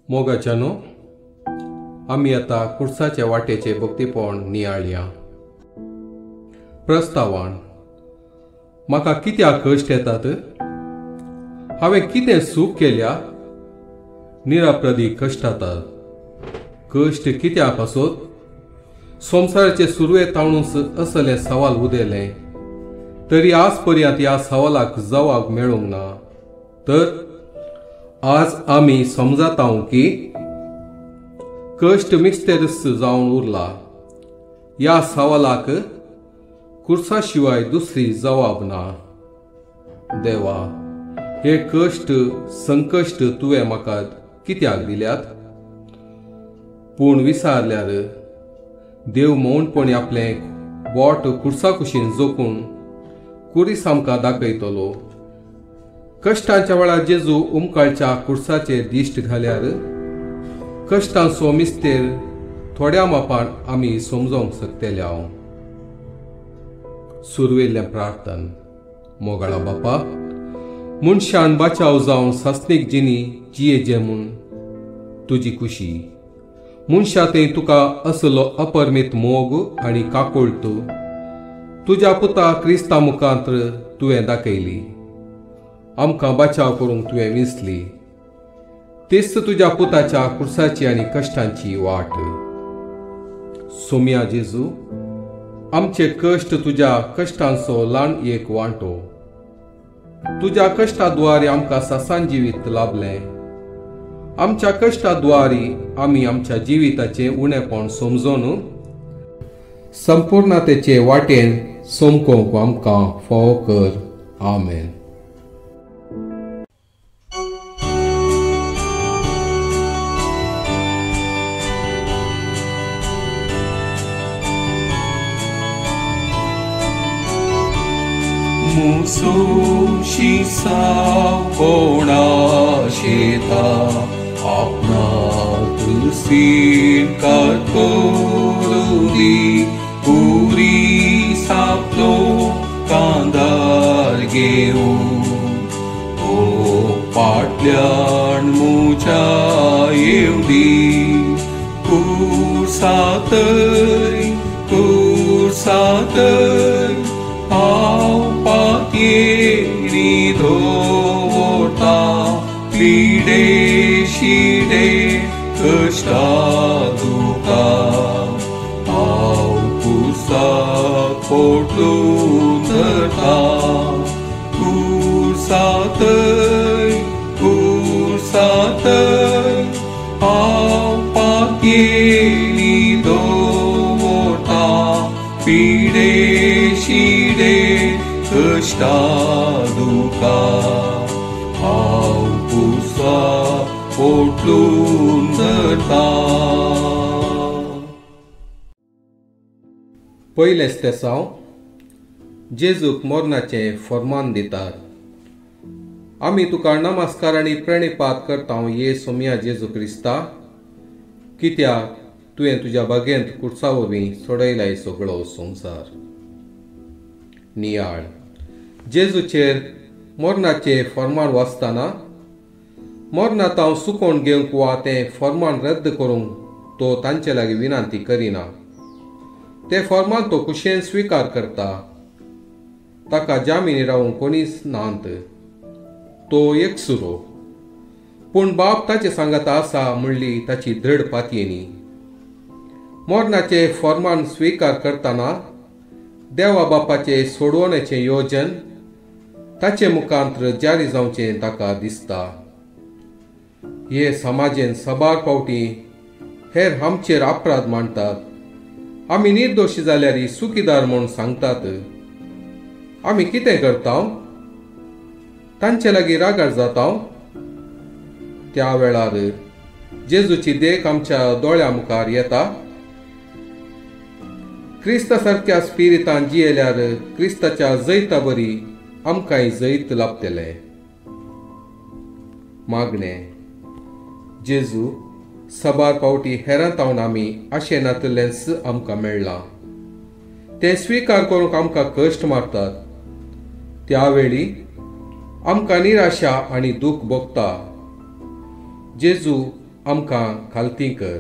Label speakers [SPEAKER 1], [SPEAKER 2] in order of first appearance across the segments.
[SPEAKER 1] मोगाच्यानो, आमी आतां कुर्साच्या वाटेचे भक्तीपण नियाळया. प्रस्तावान, म्हाका कित्याक कश्ट येतात? हांवें कितें चूक केल्या? निराप्रदी कश्टातात. कश्ट कित्याक आसत? संवसाराचे सुरवेक ताणूच असलें सवाल उदेलें तरी आज पर्यंत ह्या सवालाक जवाब मेळूंक ना. तर आज आमी समजता की कश्ट मिस्तेरस जावन उरला. ह्या सवालाक कुर्सा शिवाय दुसरी जवाब ना. देवा, हे कश्ट संकश्ट तुवें म्हाका कित्याक दिल्यात? पूण विसारल्यार देव मौनपणी आपलें बोट कुर्सा कुशीन जोखून कुरीस आमकां दाखयतलो. कश्टांच्या वेळार जेजू उमकाळच्या कुर्साचेर दिश्ट घाल्यार कश्टांचो मिस्तेर थोड्या मापान आमी समजोंक शकतले. हांव सुरवेल्लें प्रार्थन. मोगाळा बापा, मनशान बाचाव जावन सासणीक जिणी जियेजे म्हूण तुजी खुशी. मनशा थंय तुका असलो अपरमीत मोग आनी काकुळट तुज्या पुता क्रिस्ता मुखांत तुवें दाखयली. आमकां बाचाव करूंक तुवें विंचली. तीच तुज्या पुताच्या कुर्साची आनी कश्टांची वाट. सोम्या जेजू, आमचे कश्ट तुज्या कश्टांचो ल्हान एक वांटो. तुज्या कश्टाद्वारे आमकां सासान जिवीत लाभलें. आमच्या कश्टाद्वारे आमी आमच्या जिविताचें उणेपण समजून संपूर्णतेचे वाटेन समकोवंक आमकां फावो कर. आमेन.
[SPEAKER 2] मुसुशी साव कोणा शेता आपणाक स्वीकार करुनी पुरी सापलो कांदार घेऊन ओ पाटल्यान मुच्या येवदी कुर्सातय कुर्सातय हांव पातयेणी दवरता पिडे शिडे कश्टा दुका हांव कुर्साक पोटलून धरता कुर्सातय कुर्सातय हांव पातयेणी दवरता पिडे शिडे कश्टा दुका हांव कुर्साक पोटलून धरता.
[SPEAKER 1] पयलेंच तेसांव जेजूक मरणाचें फर्मान दितात. आमी तुका नमस्कार आनी प्रणिपात करता ये सोम्या जेजू क्रिस्ता, कित्याक तुवें तुज्या बागेंत कुर्सा वरवीं सोडयलाय सगळो संवसार. नियाळ. जेजूचेर मरणाचें फर्मान वाचतना मरणांत हांव सुकोवन घेवंक वा तें फर्मान रद्द करूंक तो तांचे लागीं विनंती करिना. तें फर्मान तो खुशयेन स्विकार करता. ताका जामिनी रावूंक कोणीच नात. तो एकसुरो, पूण बाप ताचे सांगाता आसा म्हणली ताची दृढ पातयेनी. मरणाचें फर्मान स्विकार करतना देवा बापाचें सोडवण्याचें योजन ताचे मुखांत जारी जावचें ताका दिसता. हे समाजेन साबार फावटी हेर आमचेर अपराध मांडटात. आमी निर्दोशी जाल्यार सुखीदार म्हूण सांगतात. आमी कितें करता? तांचे लागीं रागार जाता. त्या वेळार जेजूची देख आमच्या दोळ्या मुखार येता. क्रिस्ता सारक्या स्पिरितान जियेल्यार क्रिस्ताच्या जैता बरी आमकांय जैत लाभतलें. मागणें. जेजू, साबार फावटी हेरां तावन आमी आशें नातलेंच आमकां मेळ्ळां. तें स्विकार करूंक आमकां कश्ट मारतात. त्या वेळी आमकां निराशा आनी दूख भोगता. जेजू, आमकां खालती कर.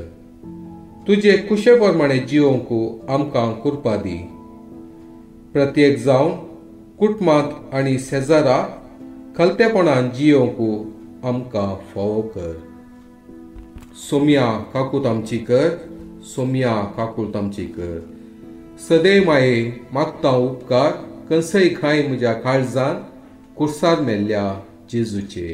[SPEAKER 1] तुजे कुशे प्रमाणे जिवंक आमकां कुरपा दी. प्रत्येक जावन कुटुंबांत आनी शेजारा खलतेपणान जिवंक आमकां फावो कर. सोम्या काकूत आमची कर, सोम्या काकूत आमची कर. सदैव माये मागता उपकार कंसय खाय म्हज्या काळजान कुर्सार मेल्ल्या जेजूचे.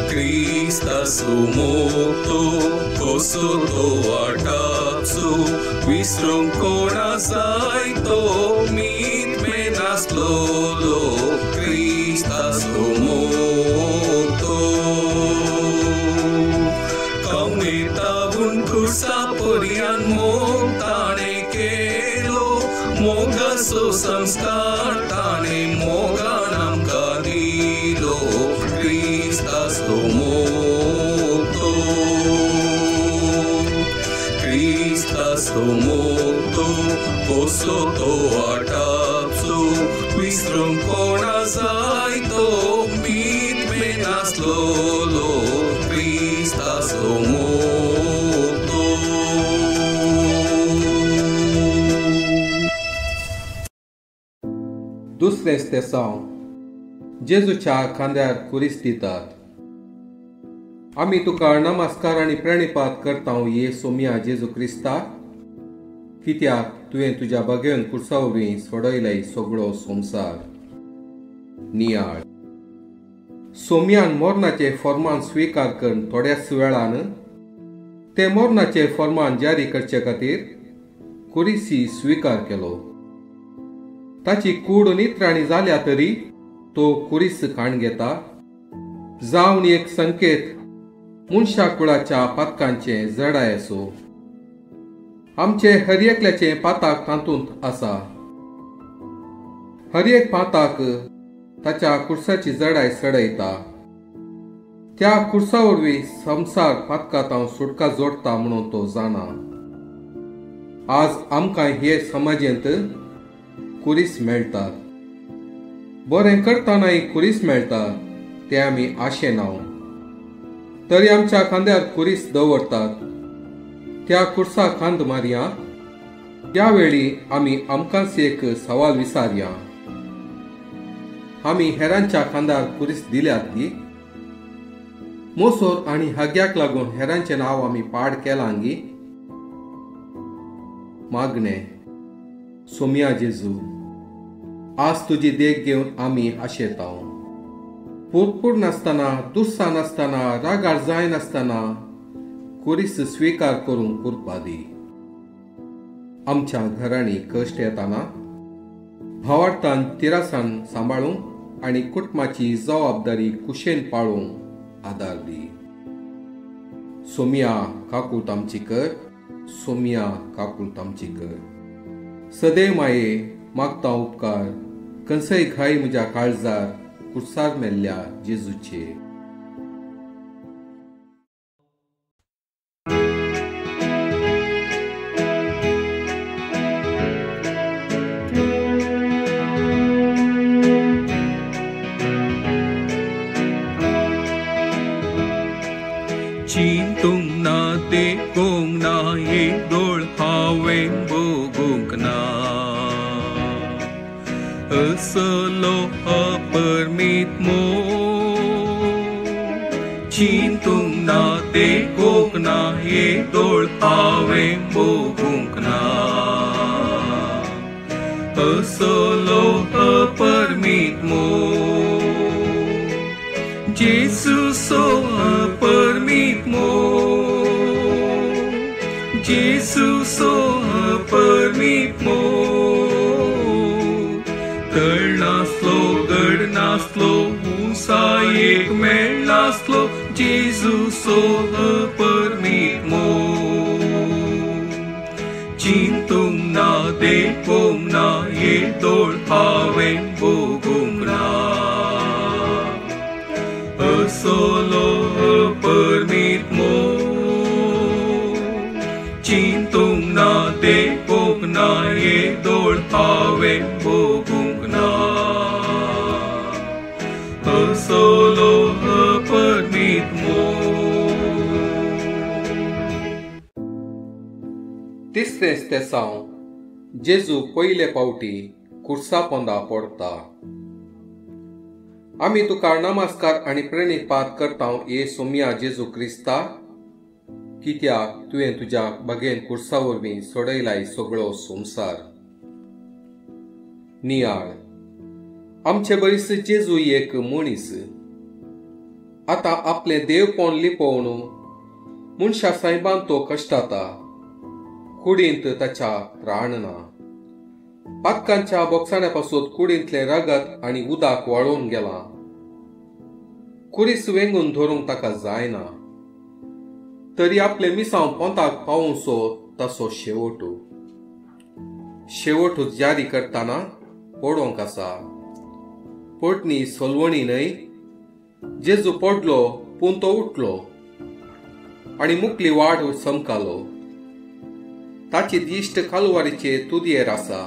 [SPEAKER 2] क्रिस्ताचो मोगतो कसो तो वाटाचो विसरूंक कोणा जाय तो मीत मेनासलोलो क्रिस्ताचो मोगतो कवनेतावून खुर्सा पर्यान मोग ताणें केलो मोगाचो संस्कार ताणें मोगान आमकां दिलो क्रिस्ताचो मोगतो क्रिस्ताचो मोगतो कसो तो वाटाचो विसरूंक कोणा जाय तो मीत मेनासलोलो क्रिस्ताचो मोगतो.
[SPEAKER 1] दुसरें तेसांव जेजूच्या खांद्यार कुरीस दितात. आमी तुका नमस्कार आनी प्रणिपात करता ये सोम्या जेजू क्रिस्ता, कित्याक तुवें तुज्या बागेवन कुर्सा वरवीं सोडयलाय सगळो संवसार. नियाळ सोम्यान मोरनाचें फॉर्मान स्विकार करून थोड्याच वेळान तें मोरनाचें फॉर्मान जारी करचे खातीर कुरिसी स्विकार केलो. ताची कूड नित्राणी जाल्या तरी तो कुरीस काण घेता जावन एक संकेत मनशा कुळाच्या पातकांचे जडाय असो. आमचे हर एकल्याचे पाताक तातूंत आसा. हर एक पाताक ताच्या कुर्साची जडाय चडयता. त्या कुर्सा वरवीं संवसार पातकांत हांव सुटका जोडटा म्हणून तो जाणा. आज आमकां हे समाजेंत कुरीस मेळटात. बरें करतनाय कुरीस मेळटा तें आमी आशेनाव तरी आमच्या खांद्यार कुरीस दवरतात. त्या कुर्सा खांद मारया. त्या वेळी आमी आमकांच एक सवाल विचारया, आमी हेरांच्या खांदार कुरीस दिल्यात गी? मोसोर आनी हाग्याक लागून हेरांचें नांव आमी पाड केलां गी? मागणें. सोम्या जेजू, आज तुजी देख घेवन आमी आशेताव. पुरपूर नासतना, दुस्सा नासतना, रागार जायनासतना कुरीस स्विकार करूंक कुरपा दी. आमच्या घरांनी कश्ट येताना भावार्थान तिरासान सांबाळूंक आनी कुटुंबाची जबाबदारी कुशेन पाळूंक आदार दी. सोम्या काकूत आमची कर, सोम्या काकूत आमची कर. सदैव माये मागता उपकार कंसय घाय म्हज्या काळजार कुर्सार मेल्ल्या जेजूचे.
[SPEAKER 2] चिंतूंक ना देखूंक ना एक दोळ हांवें भोगूंक ना असलो अपरमीत मोग. चिंतूंक ना देखूंक ना एक दोळ हांवें भोगूंक ना असलो अपरमीत मोग. जेजूचो अपरमीत मोग, जेजूचो अपरमीत मोग. तळनासलो गडनासलो उंचायेक मेळनासलो जेजूचो अपरमीत मोग. चिंतूंक ना देखूंक ना एक दोळ हांवें भोगूंक ना. असलो परमीत मोग चिंतूंक ना देखूंक ना येदोळ हांवें भोगूंक ना असलो परमीत मोग.
[SPEAKER 1] तिसरें तेसांव जेजू पयले पावटी कुर्सा पोंदा पडता. आमी तुका नमस्कार आनी प्रणिपात करता ये सोम्या जेजू क्रिस्ता, कित्याक तुवें तुज्या बगेन कुर्सा वरवीं सोडयलाय सगळो संवसार. नियाळ आमचे बरीस जेजू एक मनीस आतां आपलें देवपण लिपोवन मनशा सायबान तो कश्टाता, कुडींत ताच्या त्राण ना. पातकांच्या बोक्साण्या पासून कुडींतलें रगत आनी उदक वाळोवन गेलां. कुरीस वेंगून धरूंक ताका जायना, तरी आपले मिसांव पोंताक पावोवचो ताचो शेवटू. शेवटू जारी करतना पडोवंक आसा. पडणी सोलवणी न्हय. जेजू पडलो पूण तो उठलो आनी मुकली वाट चमकालो. ताची दिश्ट कालवारीचे तुदयेर आसा.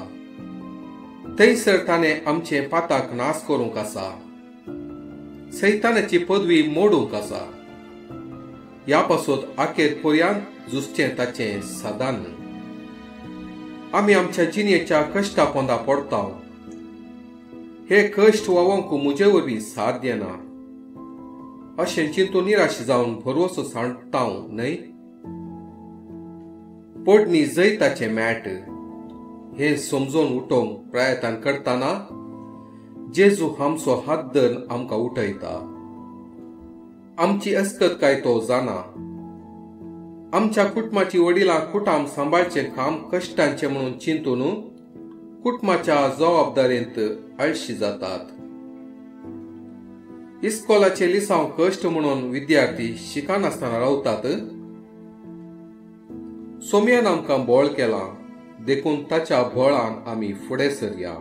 [SPEAKER 1] थंयसर ताणें आमचें पाताक नाश करूंक आसा, सैतानाची पदवी मोडूंक आसा. ह्या पासत आखेर पर्यंत झुजचें ताचें सादान. आमी आमच्या जिणेच्या कश्टा पोंदा पडटा. हे कश्ट वावोंक म्हजे वरवीं साध्य ना अशें चिंतून निराश जावन भरवसो सांडटा न्हय. पडणी जैताचें मॅट हें समजून उठोवंक प्रयत्न करतना जेजू आमचो हात धरून आमकां उठयता. आमची अस्कत काय तो जाणा. आमच्या कुटुंबाची वडिलां कुटाम सांबाळचें काम कश्टांचें म्हणून चिंतून कुटुंबाच्या जबाबदारेंत आळशी जातात. इस्कोलाचे लिसांव कश्ट म्हणून विद्यार्थी शिकनासतना रावतात. सोम्यान आमकां बळ केलां देखून ताच्या बळान आमी फुडें सरया.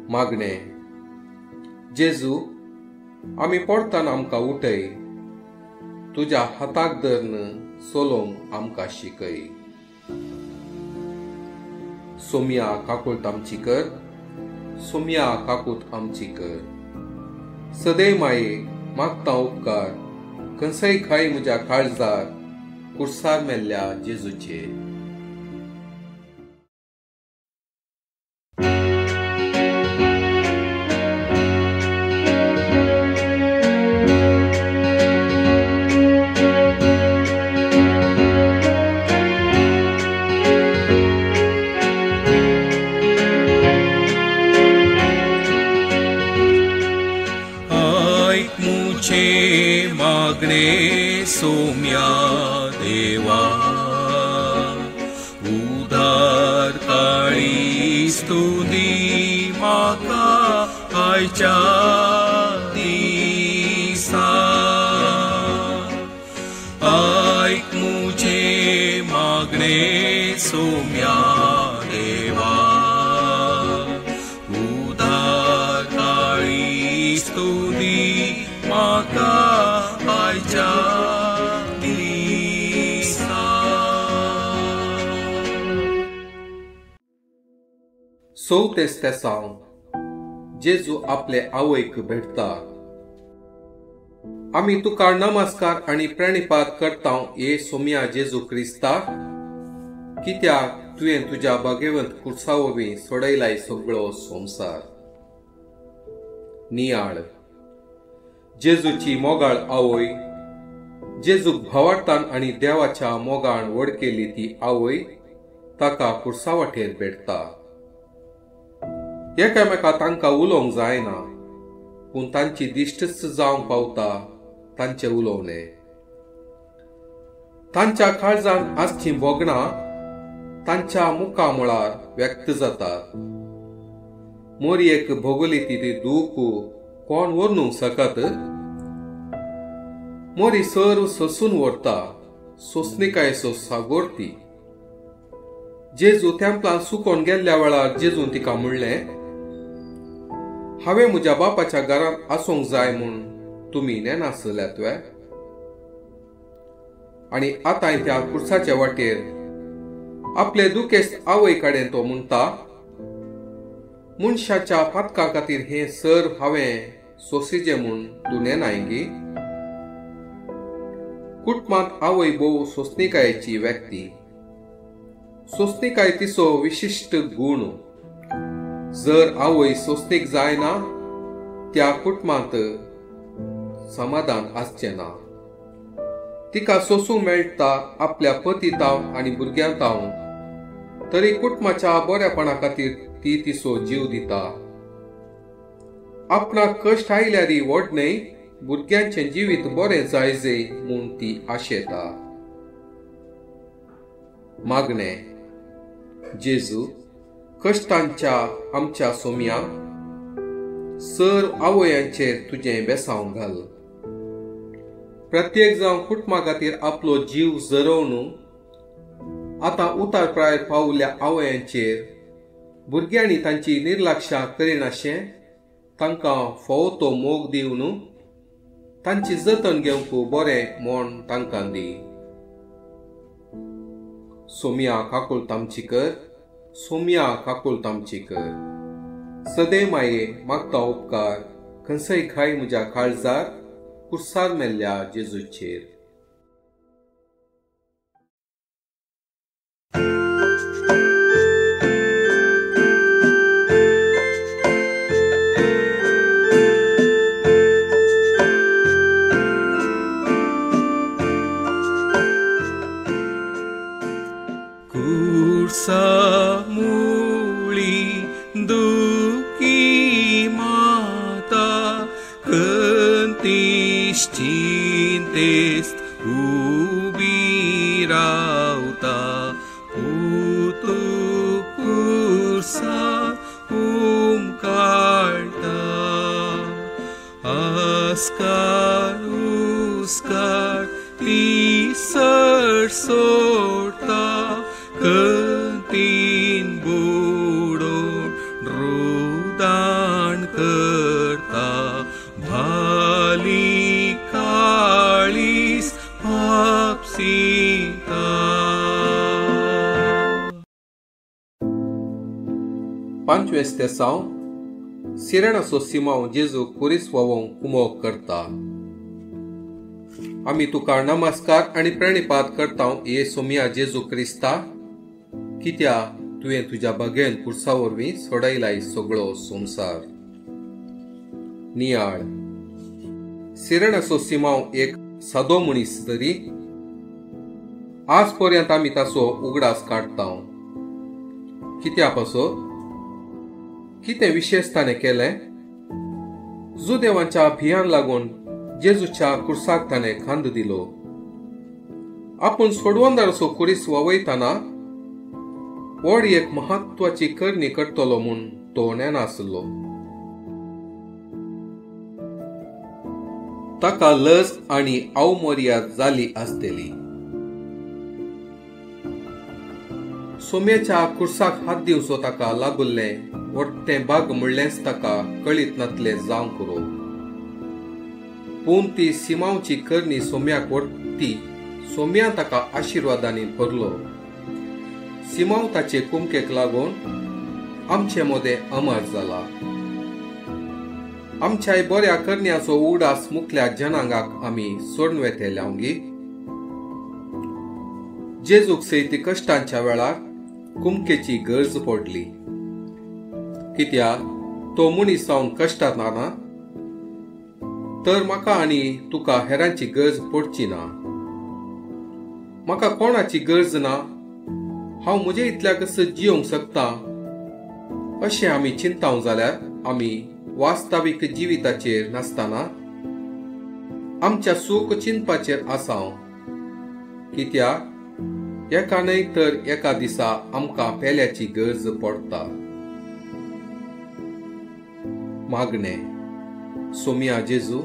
[SPEAKER 1] मागणें. जेजू, आमी पडतना आमकां उठय, तुज्या हाताक धरून चलोवंक आमकां शिकय. सोम्या काकूत आमची कर, सोम्या काकूत आमची कर. सदैव माये मागता उपकार, खंयसय खाय म्हज्या काळजार कुर्सार मेल्ल्या जेजूचे.
[SPEAKER 2] मागणे सोम्या देवा, उदार काळी स्तुती म्हाका आयच्या दिसा. आयक मुझे मागणे सोम्या देवा, उदार काळी स्तुती म्हाका आयच्या दिसा.
[SPEAKER 1] चवथें तेसांव जेजू आपले आवयक भेटता. आमी तुका नमस्कार आनी प्रणिपात करता ये सोम्या जेजू क्रिस्ता, कित्याक तुवें तुज्या भाग्यवंत कुर्सा वरवीं सोडयलाय सगळो संवसार. नियाळ जेजूची मोगाळ आवय, जेजूक भावार्थान आनी देवाच्या मोगान व्हड केली ती आवय ताका कुर्सा वाटेर भेटता. एकामेका तांकां उलोवंक जायना, पूण तांची दिश्टच जावंक पावता तांचें उलोवणें. तांच्या काळजान आसचीं भोगणां तांच्या मुखामळार व्यक्त जातात. मोरयेक भोगली ती दूख कोण व्हरूंक शकत? मोरी सर्व सोसून व्हरता, सोंसणिकायेचो सागोर ती. जेजू तेंपलान सुकोन गेल्ल्या वेळार जेजून तिका म्हणलें, हांवें म्हज्या बापाच्या घरांत आसूंक जाय म्हूण तुमी नेनासल्यात वे? आनी आतां त्या कुर्साच्या वाटेर आपले दुखेस्त आवय कडेन तो म्हणटा, मनशाच्या पातका खातीर हें सर हांवें सोसिजें म्हूण तूं नेनाय गी? कुटुंबांत आवय भोव सोंसणीकायेची व्यक्ती. सोंसणीकाय तिचो विशिश्ट गूण. जर आवय सोंसणीक जायना त्या कुटुंबांत समाधान आसचें ना. तिका सोसूंक मेळटा आपल्या पती तावन आनी भुरग्यां तावन, तरी कुटुंबाच्या बऱ्यापणा खातीर ती तिचो जीव दिता. आपणाक कश्ट आयल्यार व्हड न्हय, भुरग्यांचें जिवीत बरें जायजे म्हूण ती आशेता. मागणें. जेजू, कश्टांच्या आमच्या सोम्या सर आवयांचेर तुजें बेसांव घाल. प्रत्येक जावं कुटुंबा खातीर आपलो जीव जरोवन आतां उतार प्रायर पावल्या आवयांचेर भुरग्यांनी तांची निर्लक्षा करिनाशें तांकां फावो तो मोग दिवन तांची जतन घेवंक बरें म्हण तांकां दी. सोम्या काकुळट आमची कर, सोम्या काकुळट आमची कर. सदै माये मागता उपकार, खंयसय खाय म्हज्या काळजार, कुर्सार मेल्ल्या जेजूचेर.
[SPEAKER 2] मुळी दुखी माता कंतीश चिंतेस्त उबी रावता, पुतू कुर्सा उमकाळटा. आस्कार उस्कार ती सरसोडटा, कंतीन बुडोवन रुदान करता, भाली काळीस आपसिता.
[SPEAKER 1] पांचवें तेसांव. सिरेनाचो सिमांव जेजू कुरीस व्हांवोवंक उमोग करता. आमी तुका नमस्कार आनी प्रणिपात करता ये सोमिया जेजू क्रिस्ता, कित्या तुवें तुज्या बगेन कुर्सा वरवीं सोडयलाय सगळो संवसार. नियाळ. सिरेनाचो सिमांव एक सादो मनीस तरी आज पर्यंत आमी ताचो उगडास काडटा. कित्या पासत? कितें विशेश ताणें केलें? जुदेवांच्या भियान लागून जेजूच्या कुर्साक ताणें खांद दिलो. आपूण सोडवंदाराचो कुरीस वावयतना व्हड एक म्हत्वाची करणी करतलो म्हूण तो नेनासलो. ताका लज आनी अवमर्याद जाली आसतली. सोम्याच्या कुर्साक हात दिवचो ताका लागुल्लें वट्टें बाग म्हणलेंच ताका कळीत नातलें जावंक पुरो. पूण ती सिमांवची करणी सोम्याक वट्टी सोम्या ताका आशिर्वादांनी भरलो. सिमांव ताचे कुमकेक लागून आमचे मदें अमर जाला. आमच्याय बऱ्या करण्याचो उगडास मुखल्या जनांगाक आमी सोडून वेतले गी. जेजूक सयत कश्टांच्या वेळार कुमकेची गरज पडली. कित्याक तो मनीस जावन कश्टांत ना तर म्हाका आनी तुका हेरांची गरज पडची ना. म्हाका कोणाची गरज ना, हांव म्हजे इतल्याकच जियोंक शकता अशें आमी चिंताव जाल्यार आमी वास्तवीक जिविताचेर नासतना आमच्या सूख चिंतपाचेर आसाव. कित्याक एका न्हय तर एका दिसा आमकां पेल्याची गरज पडटा. मागणें. सोमिया जेजू,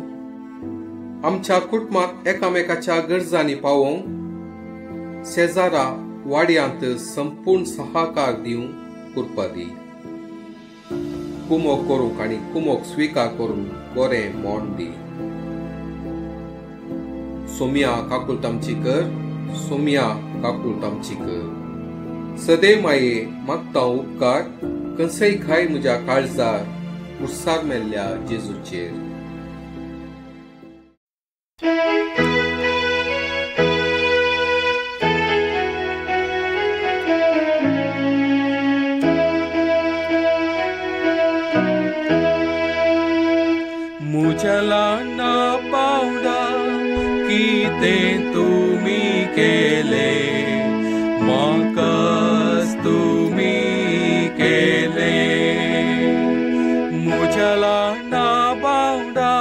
[SPEAKER 1] आमच्या कुटुंबांत एकामेकाच्या गरजांनी पावोवंक शेजारा वाड्यांत संपूर्ण सहाकार दिवंक कृपा दी. कुमोक करूंक आनी कुमोक स्विकार करूंक बरें मोण दी. सोम्या काकुळट आमची कर, सोम्या काकुळट आमची कर. सदैव माये मागता उपकार कंसय खाय म्हज्या काळजार कुर्सार मेल्ल्या जेजूचेर.
[SPEAKER 2] मुझला ना पावडा कितें तुमी केले, म्हाकाच तुमी केले. मुझला ना पावडा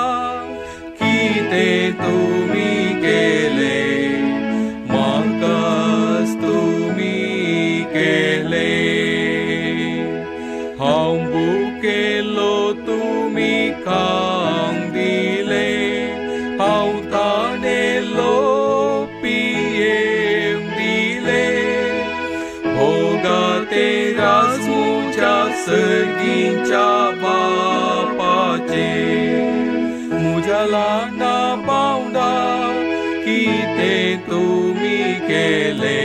[SPEAKER 2] कितें तुमी केले, म्हाकाच तुमी केले. हांव भुकेलो तुमी खावंक दिले, हांव तानेलो पियेवंक दिले. भोगाते रास म्हज्या सर्गीच्या बापाचे, म्हज्या ल्हाना पावंडा कितें तुमी केले,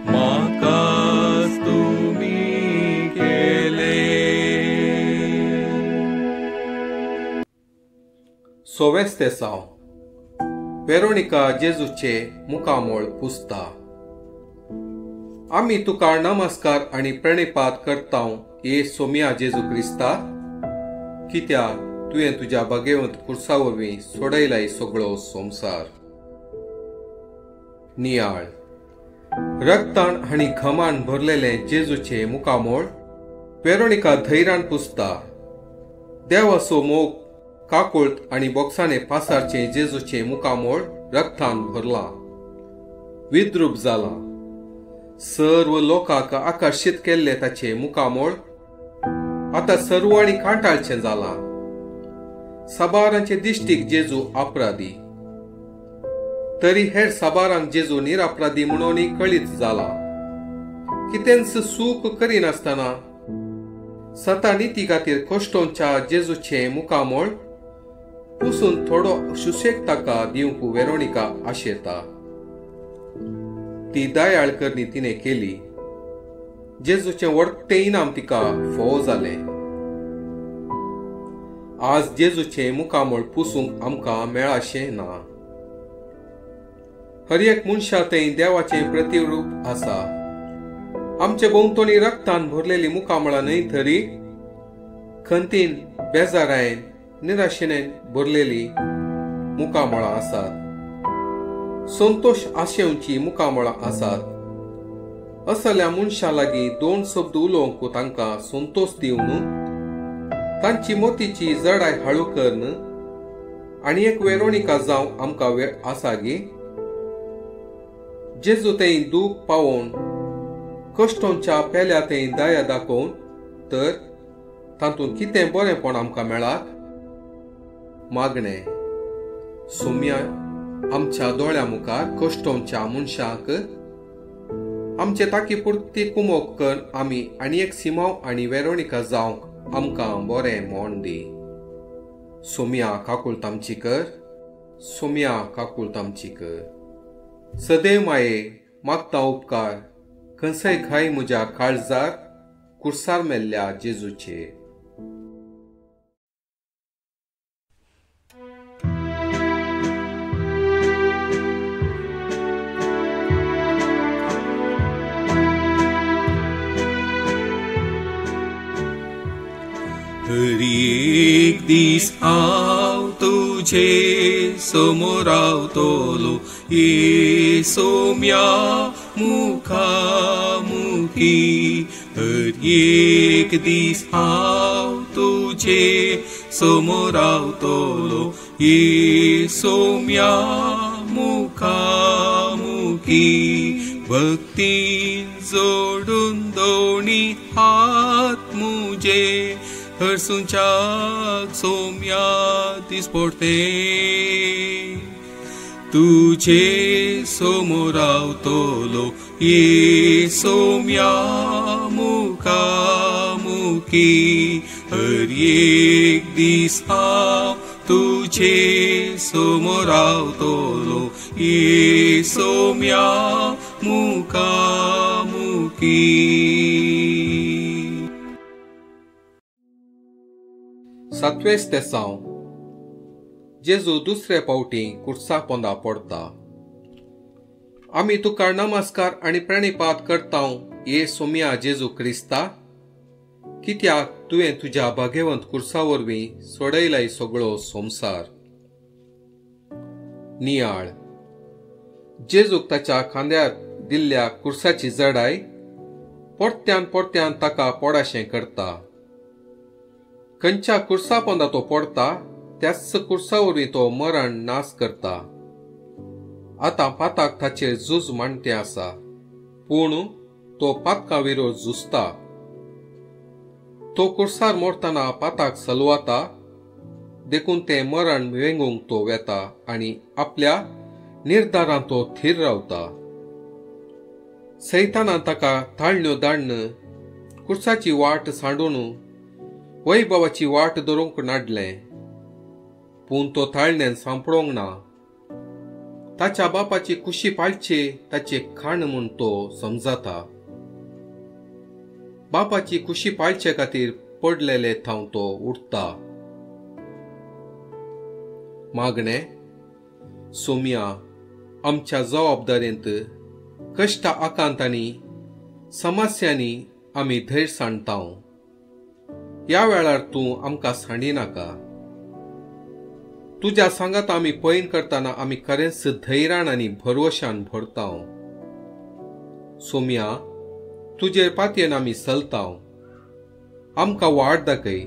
[SPEAKER 2] म्हाकाच तुमी केले.
[SPEAKER 1] सोवेस्तेसांव वेरोनिका जेजूचे मुखामोळ पुसता. आमी तुका नमस्कार आनी प्रणिपात करतांव ये सोम्या जेजू क्रिस्ता, कित्याक तुवें तुज्या भागेवंत कुर्सा वरवीं सोडयलाय सगळो संवसार. नियाळ रक्तान आनी घमान भरलेलें जेजूचे मुखामोळ वेरोनिका धैर्यान पुसता. देवाचो मोग काकुळट आनी बोक्साने पासारचें जेजूचें मुखामोळ रक्तान भरलां, विद्रूप जालां. सर्व लोकांक आकर्शीत केल्लें ताचें मुखामोळ आतां सर्व आनी कांटाळचें जालां. साबारांचे दिश्टीक जेजू अपराधी, तरी हेर साबारांक जेजू निरपराधी म्हणून कळीत जालां. कितेंच सूख करिनासतना सता निती खातीर कश्टोंच्या जेजूचें मुखामोळ पुसून थोडो सुशेग ताका दिवंक वेरोनिका आशेता. ती दयाळ करणी तिणें केली. जेजूचें व्हडटें इनाम तिका फोव जालें. आज जेजूचें मुखामोळ पुसूंक आमकां मेळाशें ना. हर एक मनशा थंय देवाचें प्रतिरूप आसा. आमचे भोंवतणी रक्तान भरलेली मुखामळां न्हय तरी खंतीन, बेजारायन, निराशेन भरलेली मुखामळां आसात. संतोश आशेवची मुखामळां आसात. असल्या मनशां लागीं दोन शब्द उलोवंक तांकां संतोश दिवन तांची मोतीची जडाय हाळू करून आनी एक वेरोनिका जावं आमकां वेळ आसा गी. जेजू थंय दूख पावोवन कश्टोंच्या पेल्या थंय दया दाखोवन तर तातूंत कितें बरेंपण आमकां मेळात. मागणें सोम्या आमच्या दोळ्या मुखार कश्टोंच्या मनशांक आमचे ताकी पुरती कुमोक कर आमी आनी एक सिमांव आनी वेरोनिका जावंक आमकां बरें मोण दी. सोम्या काकुळट आमची कर, सोम्या काकुळट आमची कर. सदैव माये मागता उपकार खंयसय घाय म्हज्या काळजार कुर्सार मेल्ल्या जेजूचे.
[SPEAKER 2] हर एक दीस हांव तुझे समोर रावतलो, ये सोम्या मुखामुखी. हर एक दीस हांव तुझे समोर रावतलो, ये सोम्या मुखामुखी. भक्तीन जोडून दोनी हात मुझे हरसुंच्याक सोम्या दिसपडते. तुझे समोर रावतलो, ये सोम्या मुखामुखी. एक दीस हांव तुझे समोर रावतलो ये सोम्या मुखामुखी.
[SPEAKER 1] सातवें तेसांव. जेजू दुसरे पावटी कुर्सा पोंदा पडता. आमी तुका नमस्कार आनी प्रणिपात करतांव ये सोम्या जेजू क्रिस्ता, कित्याक तुवें तुज्या भाग्यवंत कुर्सा वरवीं सोडयलाय सगळो संवसार. नियाळ. जेजूक ताच्या खांद्यार दिल्ल्या कुर्साची जडाय परत्यान परत्यान ताका पोडाशें करता. खंयच्या कुर्सा पोंदा तो पडता त्याच कुर्सा वरवीं तो मरण नाश करता. आतां पाताक ताचेर झूज मांडटे आसा, पूण तो पातका विरोध झुजता. तो कुर्सार मोरतना पाताक सलवाता, देखून तें मरण वेंगूंक तो वेता आनी आपल्या निर्धारान तो थीर रावता. सैतानान ताका ताळण्यो दाडण कुर्साची वाट सांडून वैभवाची वाट धरूंक नाडलें, पूण तो ताळण्यान सांपडोंक ना. ताच्या बापाची कुशी पाळचे ताचे खाण म्हूण तो समजाता. बापाची कुशी पाळचे खातीर पडलेले थाव तो उठता. मागणे. सोम्या, आमच्या जबाबदारेंत कश्ट आकांतांनी समस्यांनी आमी धैर्य सांडताव. ह्या वेळार तूं आमकां सांडिनाका. तुज्या सांगात आमी पयन करतना आमी खरेंच धैर्यान आनी भरवशान भरताव. सोम्या, तुजेर पातयेन आमी चलताव. आमकां वाट दाखय.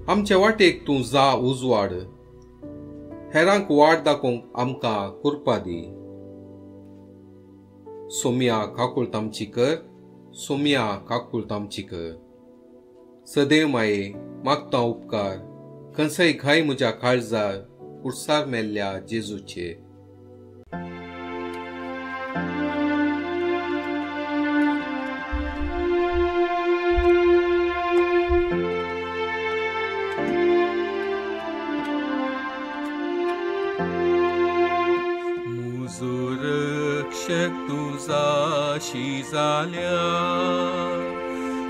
[SPEAKER 1] आमचे वाटेक तूं जा उजवाड. हेरांक वाट दाखोवंक आमकां कुरपा दी. सोम्या काकूळत आमची कर, सोम्या काकूळत आमची कर. सदैव माये मागता उपकार खंयसय घाय म्हज्या काळजार कुर्सार मेल्ल्या जेजूचे.
[SPEAKER 2] मुजो रक्षक तुझाशी जाल्या,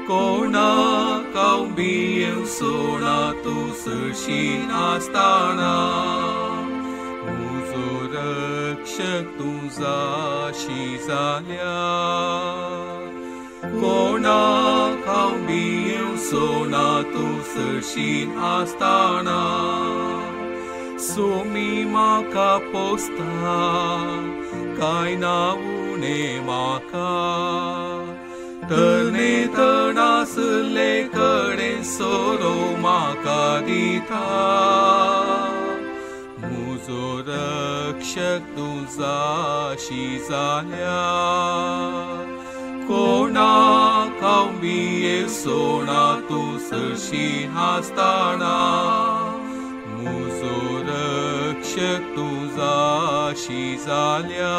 [SPEAKER 2] कोणाक हांव भियेवचोना तूं सरशी आसतना. मुजो रक्षक तुझाशी जाल्या, कोणाक हांव भियेवचोना तूं सरशी आसतना. सोमी म्हाका पोसता कांय ना उणें म्हाका, तरणे तणासले कडेन सोरो म्हाका दिता. मुजो रक्षक तुझाशी जाल्या, कोणाक हांव भियेवचोना तूं सरशी आसतना. मुजो रक्षक तुझाशी जाल्या,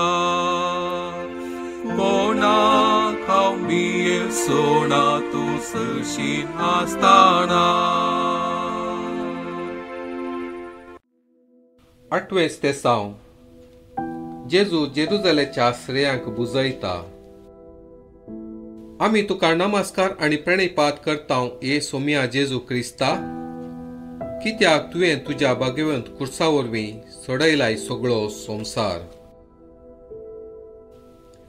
[SPEAKER 2] कोणाक हांव भियेवचोना तूं सरशी आसतना.
[SPEAKER 1] आठवें तेसांव. जेजू जेरुजालेच्या स्त्रियांक बुजयता. आमी तुका नमस्कार आनी प्रणिपात करतांव ये सोम्या जेजू क्रिस्ता, कित्याक तुवें तुज्या भाग्यवंत कुर्सा वरवीं सोडयलाय सगळो संवसार.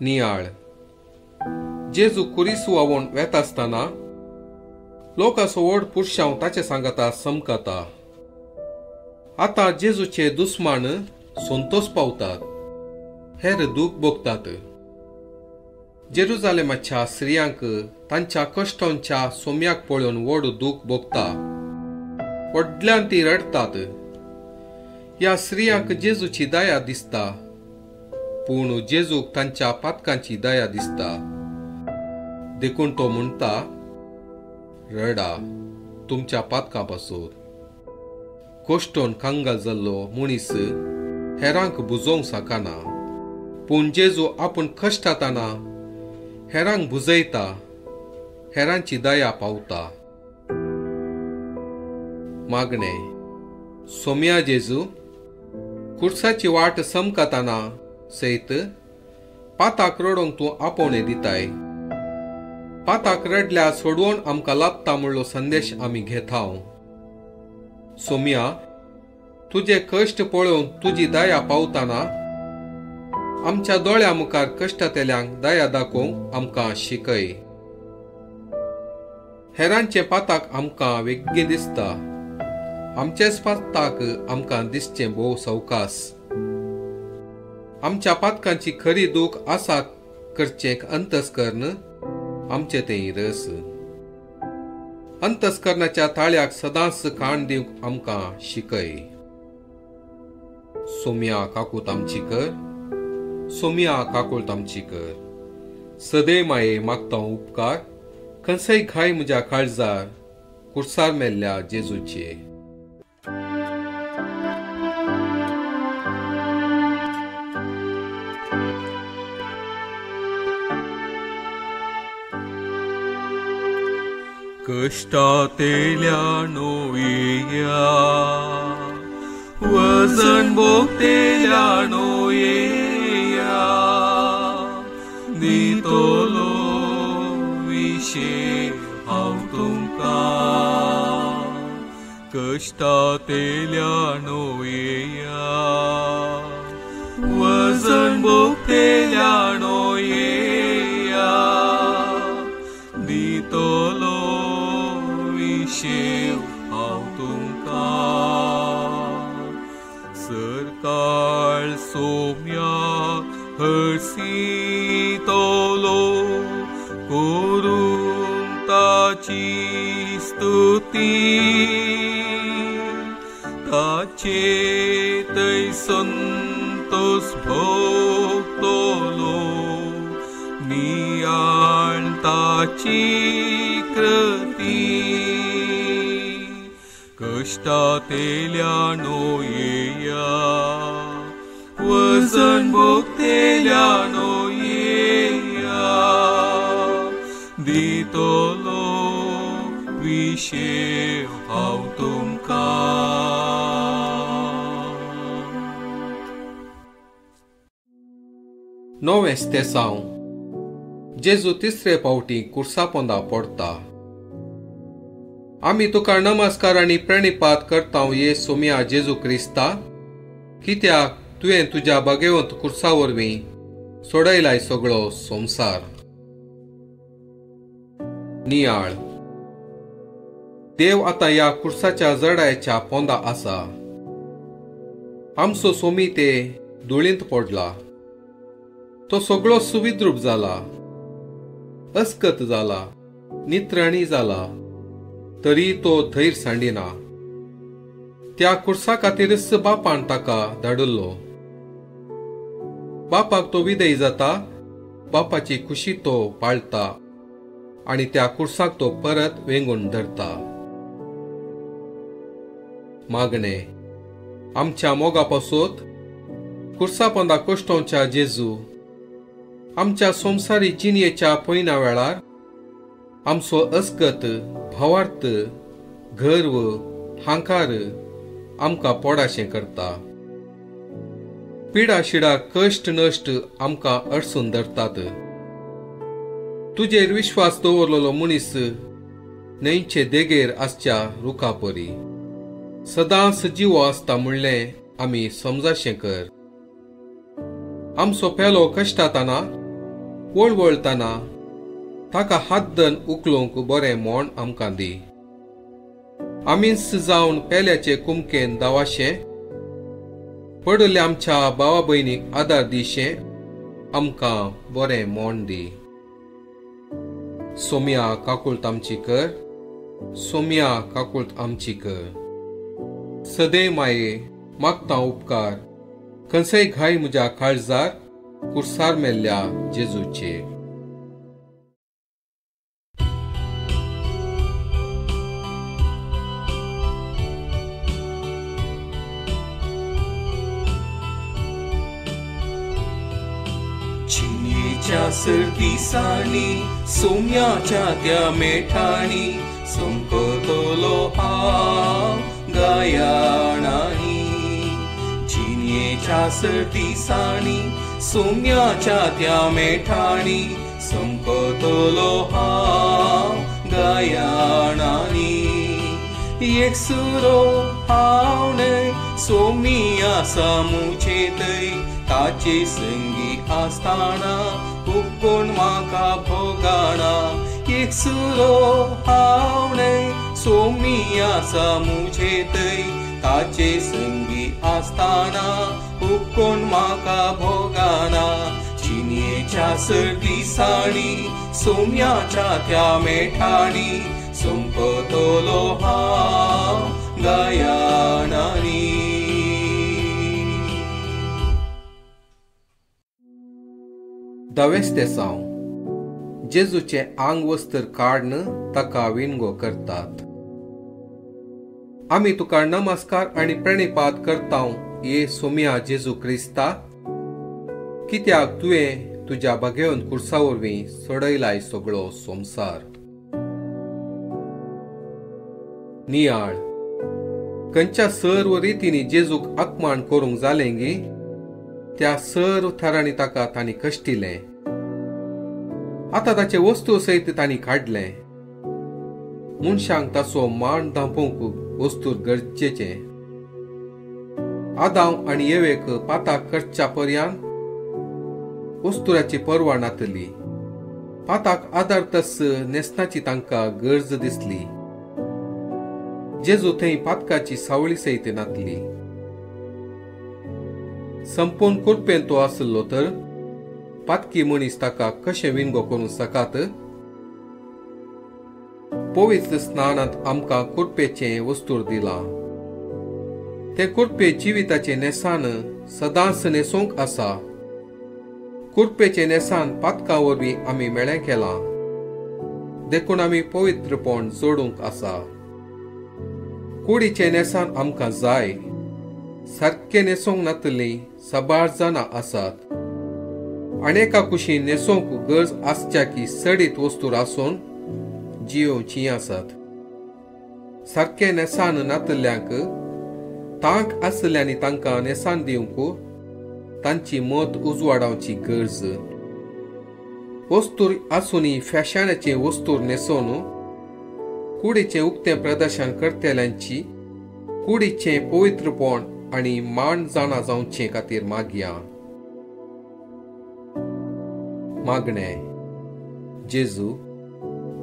[SPEAKER 1] नियाळ. जेजू कुरीस वावोवन वेता आसतना लोकांचो व्हड पुरशांव ताचे सांगाता समकता. आतां जेजूचे दुस्मान संतोष पावतात, हेर दूख भोगतात. जेरुजालेमाच्या स्त्रियांक तांच्या कश्टांच्या सोम्याक पळोवन व्हड दूख भोगता. व्हडल्यान ती रडटात. ह्या स्त्रियांक जेजूची दया दिसता, पूण जेजूक तांच्या पातकांची दया दिसता. देखून तो म्हणटा, रडा तुमच्या पातकां पासून. कश्टोन कंगाल जाल्लो मनीस हेरांक बुजोवंक शकना, पूण जेजू आपूण कश्टातना हेरांक बुजयता, हेरांची दया पावता. मागणे. सोम्या जेजू, कुर्साची वाट समकताना सयत पाताक रडोंक तूं आपोवणें दिताय. पाताक रडल्या सोडवण आमकां लाभता म्हणलो संदेश आमी घेतांव. सोम्या, तुजे कश्ट पळोवन तुजी दया पावताना आमच्या दोळ्या मुखार कश्टांतल्यांक दया दाखोवंक आमकां शिकय. हेरांचे पाताक आमकां वेगळें दिसता, आमचेच पाताक आमकां दिसचें भोव सवकास. आमच्या पातकांची खरी दूख आसा करचें अंतस्कर्ण आमचें तें रस. अंतस्कर्णाच्या ताळ्याक सदांच काण दिवंक आमकां शिकय. सोम्या काकूत आमची कर, सोम्या काकूत आमची कर. सदै माये मागता उपकार, खंयसय घाय म्हज्या काळजार कुर्सार मेल्ल्या जेजूचे.
[SPEAKER 2] कश्टांतल्या नोयेया, वजन भोगतेल्या नोयेया, दितलो विशे हांव तुमकां. कश्टांतल्या नोयेया, वजन भोगतेल्या नोयेया, दितलो विशेव हांव तुमकां. सरकाळ सोम्या हरसितलो, करून ताची स्तुती, ताचे थंय संतोष भोगतलो, नियाळ ताची कृती. कश्टांतल्या नोयेया, वजन भोगतेल्या नोयेया, दितलो विशेव हांव तुमकां.
[SPEAKER 1] नवें स्तेसांव. जेजू तिसरे फावटी कुर्सा पोंदा पडता. आमी तुका नमस्कार आनी प्रणिपात करता ये सोम्या जेजू क्रिस्ता, कित्याक तुवें तुज्या भागेवंत कुर्सा वरवीं सोडयलाय सगळो संवसार. नियाळ. देव आतां ह्या कुर्साच्या जडायच्या पोंदा आसा. आमचो सोमी ते धुळींत पडला. तो सगळो सुविद्रूप जाला, अस्कत जाला, नित्रणी जाला, तरी तो धैर सांडिना. त्या कुर्सा खातीरच बापान ताका धाडिल्लो. बापाक तो विदय जाता, बापाची खुशी तो पाळटा आनी त्या कुर्साक तो परत वेंगून धरता. मागणे. आमच्या मोगा पासत कुर्सा पोंदा कश्टोंच्या जेजू, आमच्या संवसारी जिणयेच्या पयना वेळार आमचो अस्कत, भावार्थ, गर्व, हांकार आमकां पोडाशें करता. पिडा शिडा कश्ट नश्ट आमकां अडसून धरतात. तुजेर विश्वास दवरलेलो मनीस न्हंयचे देगेर आसच्या रुखापरी सदांच जिवो आसता म्हणलें आमी समजाशें कर. आमचो पेलो कश्टाताना वळवळताना ताका हात धन उखलूंक बरें मोण आमकां दी. आमीच जावन पेल्याचे कुमकेन दावाशें पडिल्ल्या आमच्या भावा भयणीक आदार दिशें आमकां बरें मोण दी. सोम्या काकुळट आमची कर, सोम्या काकुळट आमची कर. सदै माये मागता उपकार, खंयसय घाय म्हज्या काळजार कुर्सार मेल्ल्या जेजूचे.
[SPEAKER 2] चिन्येच्या सर्दिसांनी सोम्याच्या त्या मेठांनी संकतलो हांव गायणांनी. जिणेच्या सर्दिसांनी सोम्याच्या त्या मेठांनी संपतलो हांव गायणांनी. एकसुरो हांव न्हय सोमी आसा मुजे थंय, ताचे संगी आसतना उपकोण म्हाका भोगाना. एकसुरो हांव न्हय सोमी आसा मुजे थंय, ताचे संगी आसतना उपकोण म्हाका भोगाना. जिणेच्या सर्दिसांनी सोम्याच्या त्या मेठांनी संपतलो हांव गायणांनी.
[SPEAKER 1] धवें तेसांव जेजूचें आंगवस्त्र काडून ताका विणगो करतात. आमी तुका नमस्कार आनी प्रणिपात करतांव ये सोम्या जेजू क्रिस्ता, कित्याक तुवें तुज्या भागेवन कुर्सा वरवीं सोडयलाय सगळो संवसार. नियाळ खंयच्या सर्व रितींनी जेजूक अपमान करूंक जालें गी त्या सर्व थरांनी ताका तांणी कश्टिलें. आतां ताचे वस्तू सयत तांणी काडलें. मनशांक ताचो मान धांपूंक वस्तू गरजेचें. आदांव आनी येवेक पाताक करच्या पर्यान वस्तुराची पर्वा नातली. पाताक आदार तस न्हेसणाची तांकां गरज दिसली. जेजू थंय पातकाची सावळी सयत नातली. संपूर्ण कुरपेन तो आसलो तर पातकी मनीस ताका कशें विणगो करूंक सकात? पवित्र स्नानांत आमकां कुरपेचें वस्तूर दिलां. तें कुरपे जिविताचें न्हेसान सदांच न्हेसूंक आसा. कुरपेचें न्हेसान पातकां वरवीं आमी मेळें केलां, देखून आमी पवित्रपण जोडूंक आसा. कुडीचें न्हेसान आमकां जाय. सारकें न्हेसूंक नातलीं साबार जाणां आसात. आनी एका कुशीन न्हेसूंक गरज आसच्या की सडीत वस्तूर आसून जियोवचीं आसात. सारकें न्हेसान नातल्यांक तांक आसल्यांनी तांकां न्हेसान दिवंक तांची मत उजवाडावची गरज. वस्तूर आसूनय फॅशनाचें वस्तूर न्हेसून कुडीचें उक्तें प्रदर्शन करतल्यांची कुडीचें पवित्रपण आनी मान जाणा जावचे खातीर मागया. मागणें. जेजू,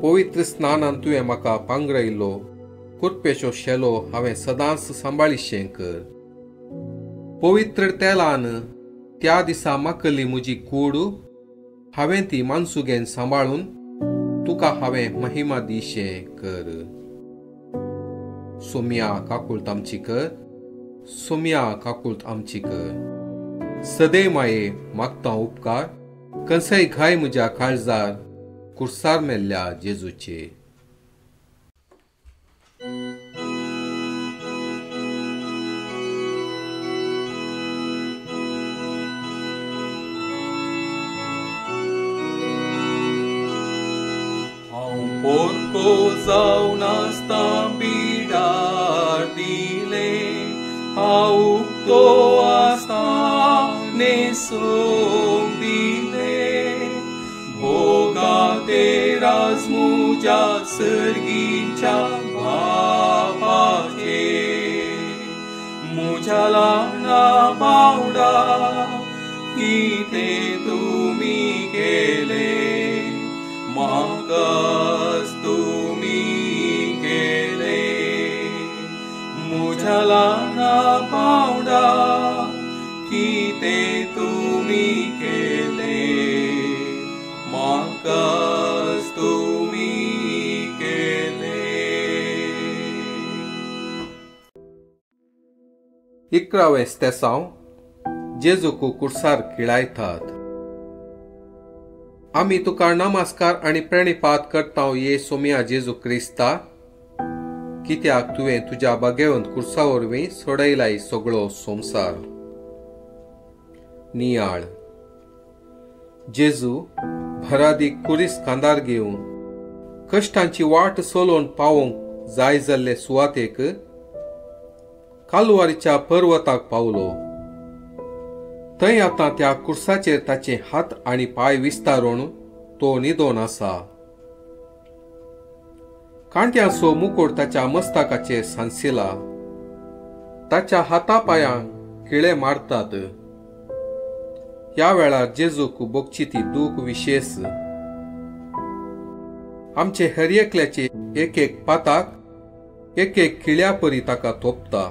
[SPEAKER 1] पवित्र स्नानान तुवें म्हाका पांगरायलो कुरपेचो शेलो हांवें सदांच सांबाळिशें कर. पवित्र तेलान त्या दिसा माकली म्हजी कूड हांवें ती मानसुगेन सांबाळून तुका हांवें महिमा दिशें कर. सोम्या काकुळत आमची कर, सोम्या काकुळत आमची कर. सदैव माये मागता उपकार कंसय घाय म्हज्या काळजार कुर्सार मेल्ल्या जेजूचे.
[SPEAKER 2] पोरको जावन आसतां बिडार दिलें, हांव उक्तो आसतां न्हेसूंक दिलें. भोगा ते राज म्हज्या सर्गीच्या बापाचे, म्हज्या ल्हाना पावडा कितें तुमी केलें, म्हाकाच तुमी केलें. म्हज्या ल्हाना पावडा कितें तुमी केलें, म्हाकाच तुमी केलें.
[SPEAKER 1] 11वें स्तेसांव जेजूक कुर्सार किळायतात. आमी तुका नमस्कार आनी प्रणिपात करतांव ये सोम्या जेजू क्रिस्ता, कित्याक तुवें तुज्या भागेवंत कुर्सा वरवीं सोडयलाय सगळो संवसार. नियाळ. जेजू भरादी कुरीस कांदार घेवन कश्टांची वाट सोलोवन पावोवंक जाय जाल्ले सुवातेक कालवारीच्या पर्वताक पावलो. थंय आतां त्या कुर्साचेर ताचे हात आनी पांय विस्तारून तो न्हिदोन आसा. कांट्यांचो मुकोट ताच्या मस्तकाचेर सांसिला. ताच्या हाता पांयांक किळे मारतात. ह्या वेळार जेजूक भोगची ती दूख विशेष. आमचे हर एकल्याचे एक एक पाताक एक एक किळ्या परी ताका तोपता.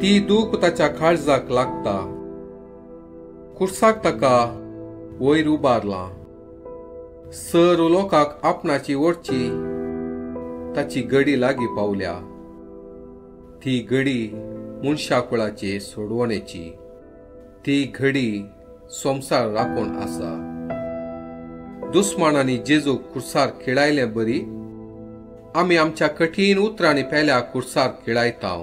[SPEAKER 1] ती दूख ताच्या काळजाक लागता. कुर्साक ताका वयर उबारला. सर लोकांक आपणाची ओडची ताची गडी लागीं पावल्या. ती घडी मनशाकुळाचे सोडवणेची. ती घडी संवसार राखून आसा. दुस्मानांनी जेजूक कुर्सार खिळायले बरी आमी आमच्या कठीण उतरांनी पेल्या कुर्सार खिळायता.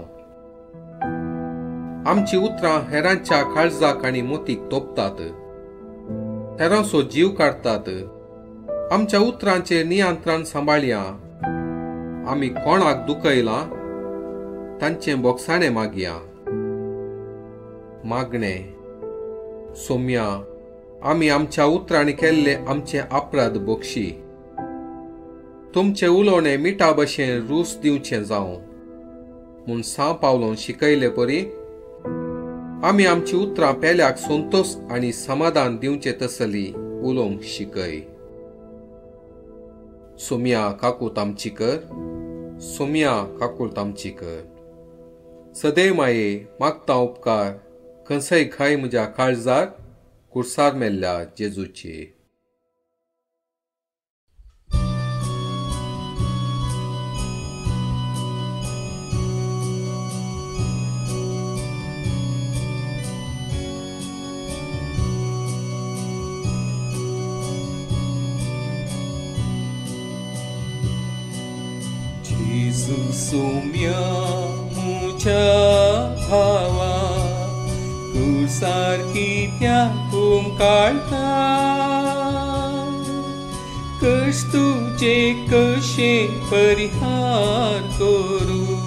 [SPEAKER 1] आमची उतरां हेरांच्या काळजाक आनी मोतीक तोपतात, हेरांचो जीव काडटात. आमच्या उतरांचेर नियंत्रण सांबाळया. आमी कोणाक दुखयलां तांचें बोगसाणें मागया. मागणें. सोम्या, आमी आमच्या उतरांनी केल्ले आमचे अपराध बोगशी. तुमचें उलोवणें मिठा भशेन रूच दिवचें जावं म्हूण सां पावलोन शिकयले परी आमी आमची उतरां पेल्याक संतोष आनी समाधान दिवचें तसली उलोवंक शिकय. सोम्या काकूत आमची कर. सोम्या काकूत आमची कर. सदैव माये मागता उपकार खंयसय घाय म्हज्या काळजार कुर्सार मेल्ल्या जेजूचे.
[SPEAKER 2] जेजू सोम्या मुझ्या भावा कुर्सार कित्याक उमकाळटा. कश्ट तुजे कशे परिहार करूं,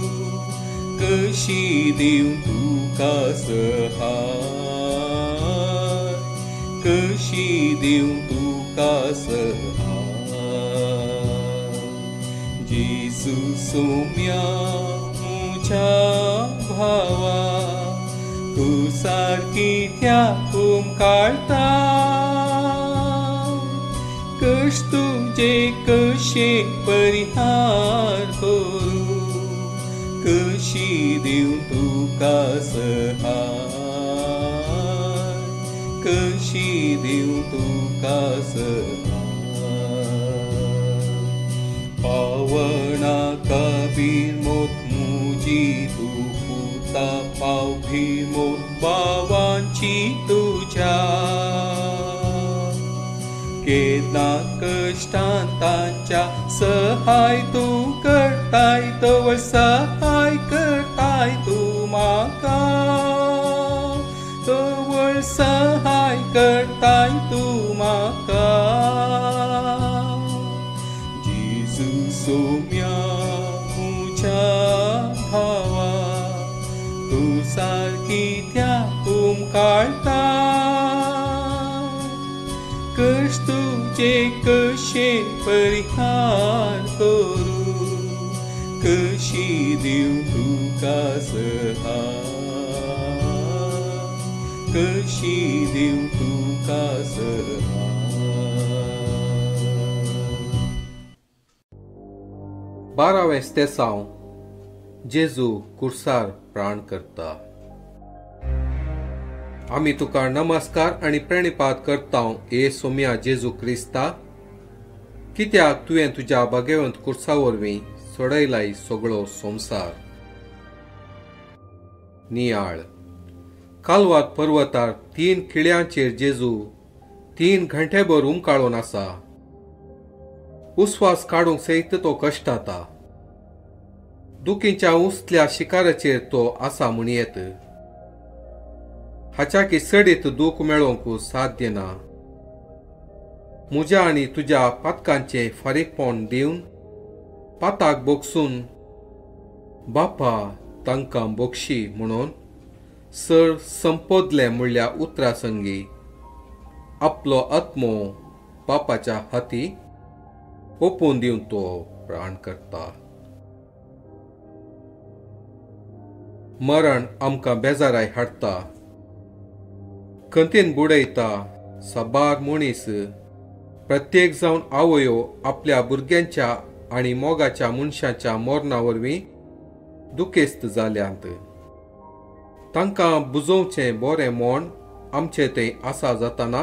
[SPEAKER 2] कशी दिवं तुका सहाय, कशी दिवं तुका सहाय. जेजू सोम्या मुझ्या भावा कुर्सार कित्याक उमकाळटा. कश्ट तुजे कशे परिहार करूं, कशी दिवं तुका सहाय, कशी दिवं तुका सहाय. पावना कबीर मोत मुजी तू पुता पाव भीमोत बाबांची तुझ्या. केन्ना कश्टान तांच्या सहाय तूं करताय, तवळ सहाय करताय तूं म्हाका, तवळ सहाय करताय तूं म्हाका. जेजू सोम्या मुझ्या भावा कुर्सार कित्याक उमकाळटा. कश्ट तुजे कशे परिहार करूं, कशी दिवं तुका सहाय, कशी दिवं तुका सहाय.
[SPEAKER 1] 12वें स्तेसांव. जेजू कुर्सार प्राण करता. आमी तुका नमस्कार आनी प्रणिपात करता ए सोम्या जेजू क्रिस्ता, कित्याक तुवें तुज्या भाग्यवंत कुर्सा वरवीं सोडयलाय सगळो संवसार. नियाळ. कालवार पर्वतार 3 खिळ्यांचेर जेजू 3 घंटेभर उमकाळून आसा. उस्वास काडूंक सयत तो कश्टाता. दुखीच्या उंचल्या शिकाराचेर तो आसा म्हणयेत. हाच्याकी चडीत दूख मेळोवंक साध्य ना. म्हज्या आनी तुज्या पातकांचें फारीकपण दिवन पाताक बोगसून बापा तांकां बोक्षी म्हणून सर संपोदले म्हणल्या उतरा संगी आपलो आत्मो बापाच्या हाती ओपून दिवन तो प्राण करता. मरण आमकां बेजाराय हाडटा, खंतीन बुडयता. साबार मनीस प्रत्येक जावन आवयो आपल्या भुरग्यांच्या आनी मोगाच्या मनशाच्या मरणा वरवीं दुखेस्त जाल्यांत. तांकां बुजोवचें बरें म्हण आमचें थंय आसा जाताना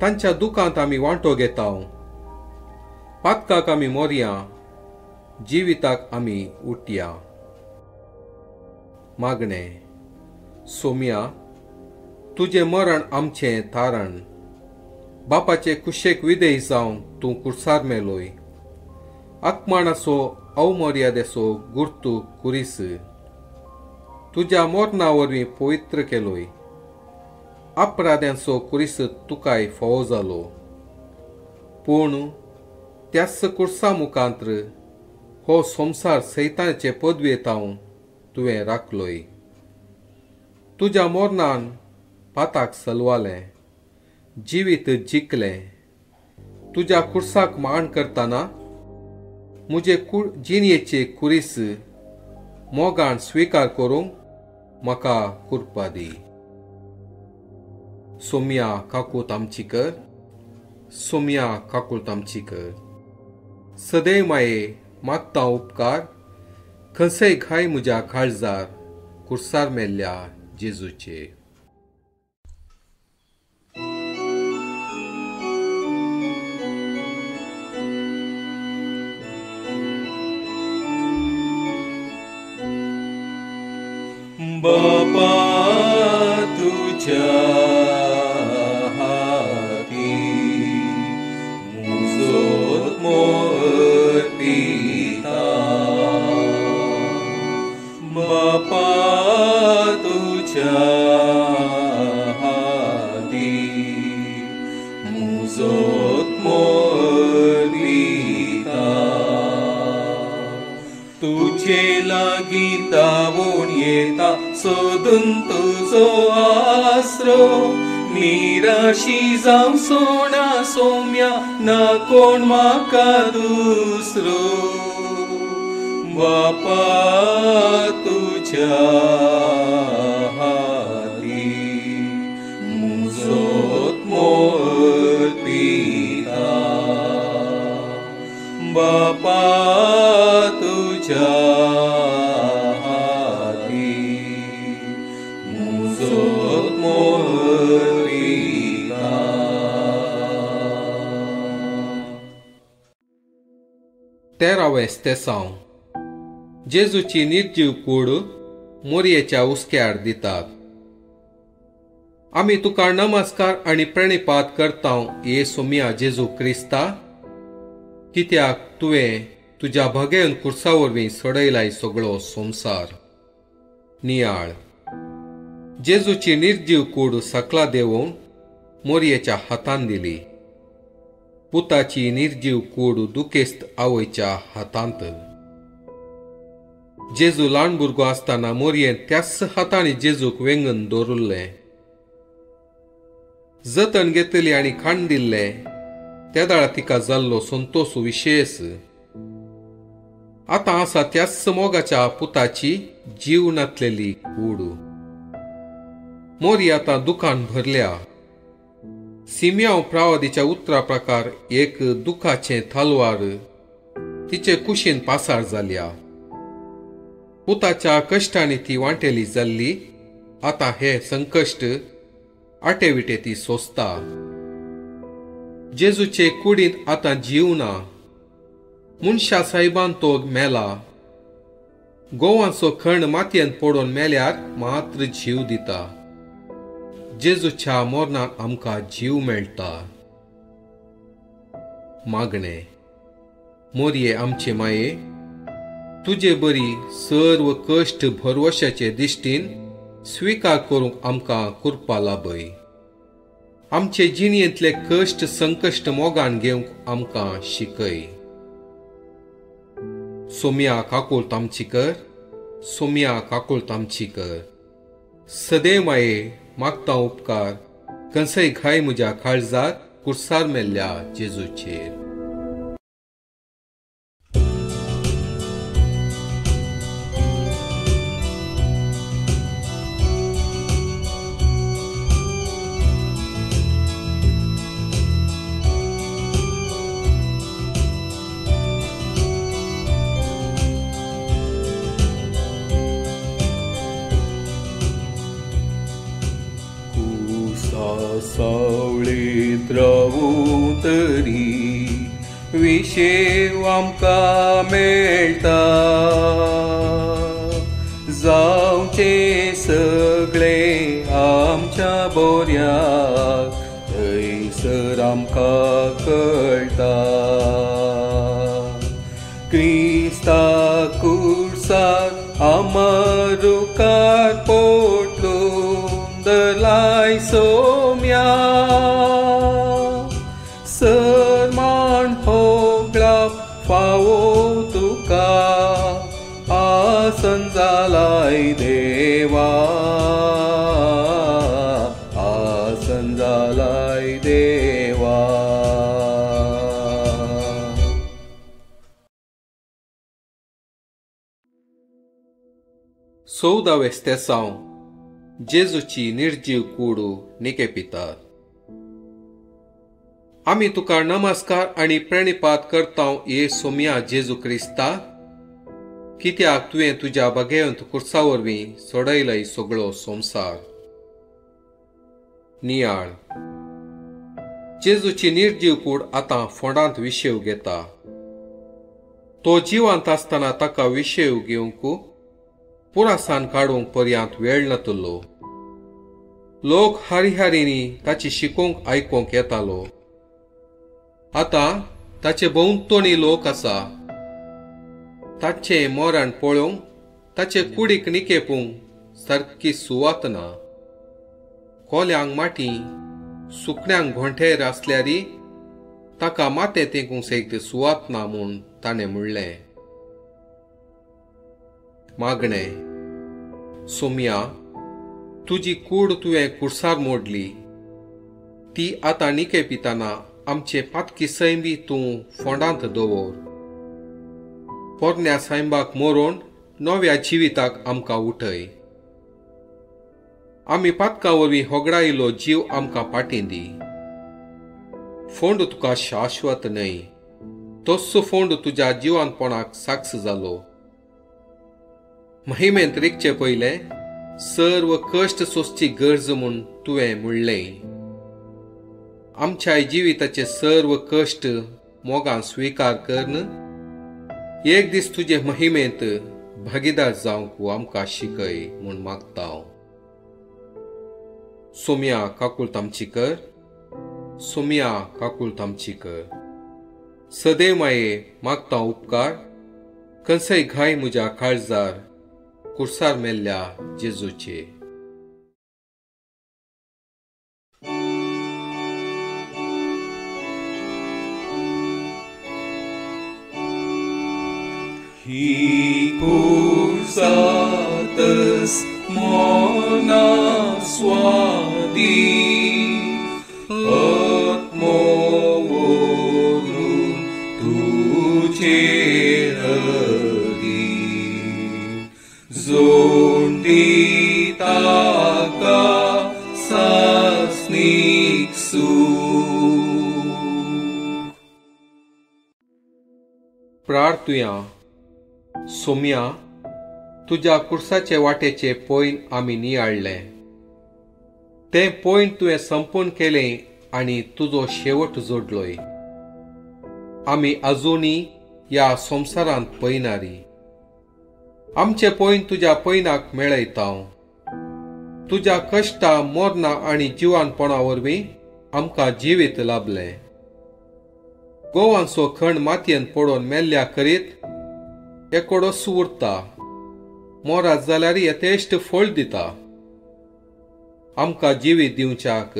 [SPEAKER 1] तांच्या दुखांत आमी वांटो घेता. पातकाक आमी मोरया, जिविताक आमी उठया. मागणें. सोम्या, तुजें मरण आमचें तारण. बापाचे कुशेक विदेय जावन तूं कुर्सार मेलोय. आत्माणाचो अवमर्यादेचो गुर्तू कुरीस तुज्या मरणा वरवीं पवित्र केलोय. अपराध्यांचो कुरीस तुकाय फावो जालो, पूण त्याच कुर्सा मुखांत्र हो संवसार सैतानाचे पदवेतावन तुवें राखलोय. तुज्या मरणान पाताक सलवालें, जिवीत जिखलें. तुज्या कुर्साक मान करतना म्हजे जिणयेचे कुरीस मोगान स्विकार करूंक म्हाका कुरपा दी. सोम्या काकूत आमची कर, सोम्या काकूत आमची कर. सदैव माये मागता उपकार, खंयसय घाय म्हज्या काळजार कुर्सार मेल्ल्या जेजूचे.
[SPEAKER 2] बापा तुझ्या हाती मुजो अर्पिता, बापा तुझ्या हाती मुजो अर्पिता. तुझे लागीं तावून येता सोदून तुजो आसरो, निराशी जावं सोणा सोम्या ना कोण म्हाका दुसरो. बापा तुझ्या हाती मुजो अर्पिता, बापा तुझ्या हाती मुजो अर्पिता.
[SPEAKER 1] तेरावें स्तेसांव. जेजूची निर्जीव कूड मोरयेच्या हुस्क्यार दितात. आमी तुका नमस्कार आनी प्रणिपात करता ये सोम्या जेजू क्रिस्ता, कित्याक तुवें तुज्या भगेवन कुर्सा वरवीं सोडयलाय सगळो संवसार. नियाळ. जेजूची निर्जीव कूड सकला देवोवन मोरयेच्या हातान दिली. पुताची निर्जीव कूड दुखेस्त आवयच्या हातांत. जेजू ल्हान भुरगो आसतना मोरयेन त्याच हातांनी जेजूक वेंगन दवरिल्लें. जतन घेतली आनी खाण दिल्लें. त्या दाळा तिका जाल्लो संतोष विशेष. आतां आसा त्याच मोगाच्या पुताची जीव नातलेली कूड. मोरी आतां दुकान भरल्या. सिमियांव प्रावादीच्या उतरा प्रकार एक दुखाचें थालवार तिचे कुशीन पासार जाल्या. पुताच्या कश्टांनी ती वांटेली जाल्ली. आतां हे संकश्ट आटेविटे ती सोंसता. जेजूचे कुडींत आतां जीव ना. मनशा सायबान तो मेला. गोवांचो खण मातयेन पडून मेल्यार मात्र जीव दिता. जेजूच्या मरणान आमकां जीव मेळटा. मागणें. मोरये आमचे माये, तुजे बरी सर्व कश्ट भरवशाचे दिश्टीन स्विकार करूंक आमकां कृपा लाभय. आमचे जिणेंतले कश्ट संकश्ट मोगान घेवंक आमकां शिकय. सोम्या काकूळ आमची कर, सोम्या काकुळट आमची कर. सदैव माये मागता उपकार कंसय घाय म्हज्या काळजार कुर्सार मेल्ल्या जेजूचेर.
[SPEAKER 2] सावळीत रावूं तरी विशेव आमकां मेळटा, जावचें सगळें आमच्या बोऱ्याक थंयसर आमकां कळटा. क्रिस्ता कुर्सार आमरुकार पोटलून दलाय सोम्या, सरमाण होगळाप फावो तुका आसन जालाय देवा, आसन जालाय देवा.
[SPEAKER 1] 14 स्तेसांव जेजूची निर्जीव कूड निकेपितात. आमी तुका नमस्कार आनी प्रणिपात करतांव ये सोम्या जेजू क्रिस्ता, कित्याक तुवें तुज्या बगेवंत कुर्सा वरवीं सोडयलय सगळो संवसार. नियाळ. जेजूची निर्जीव कूड आतां फोंडांत विशेव घेता. तो जिवांत आसतना ताका विशेव घेवंक पुरासान काडूंक पर्यांत वेळ नातलो. लोक हारी-हारींनी ताची शिकोवंक आयकोंक येतालो. आतां ताचे भोंवतणी लोक आसा. ताचें मरण पळोवंक ताचे कुडीक निकेपूंक सारकी सुवात ना. कोल्यांक माटी सुकण्यांक घोंटेर आसल्यारी ताका माथें तेंकूंक सयत सुवात ना म्हूण ताणें म्हणलें. मागणें. सोम्या, तुजी कूड तुवें कुर्सार मोडली, ती आतां निकेपिताना आमचे पातकी सैंबी तूं फोंडांत दवर. पोरण्या सायंबाक मरोन नव्या जिविताक आमकां उठय. आमी पातका वरवीं होगडायलो जीव आमकां पाटीं दी. फोंड तुका शाश्वत न्हय, तस्सो फोंड तुज्या जिवानपणाक साक्ष जालो. महिमेंत रिगचे पयलें सर्व कश्ट सोंसची गरज म्हूण तुवें म्हणलें. आमच्या जिविताचे सर्व कश्ट मोगान स्विकार करन एक दीस तुजे महिमेंत भागीदार जावंक आमकां शिकय म्हूण मागता. सोम्या काकुळट आमची कर, सोम्या काकुळट आमची कर. सदैव माये मागता उपकार कंसय घाय म्हज्या काळजार कुर्सार मेल्ल्या जेजूचे.
[SPEAKER 2] ही कुर्सातस मोना स्वादी आत्मो वरून तुझे हरी जोंडी ताका सासनीक सूख.
[SPEAKER 1] प्रार्थुया. सोम्या, तुज्या कुर्साचे वाटेचे पॉयंट आमी नियाळ्ळें. तें पॉयंट तुवें संपूर्ण केलें आनी तुजो शेवट जोडलोय. आमी अजुनी ह्या संवसारांत पयनारी. आमचे पॉयंट तुज्या पयनाक मेळयता. तुज्या कश्टा मरणां आनी जिवानपणा वरवीं आमकां जिवीत लाभलें. गोवांचो खण मातयेन पडोवन मेल्ल्या करीत एकोडोस उरता. मोरात जाल्यार यथेश्ट फळ दिता. आमकां जिवीत दिवच्याक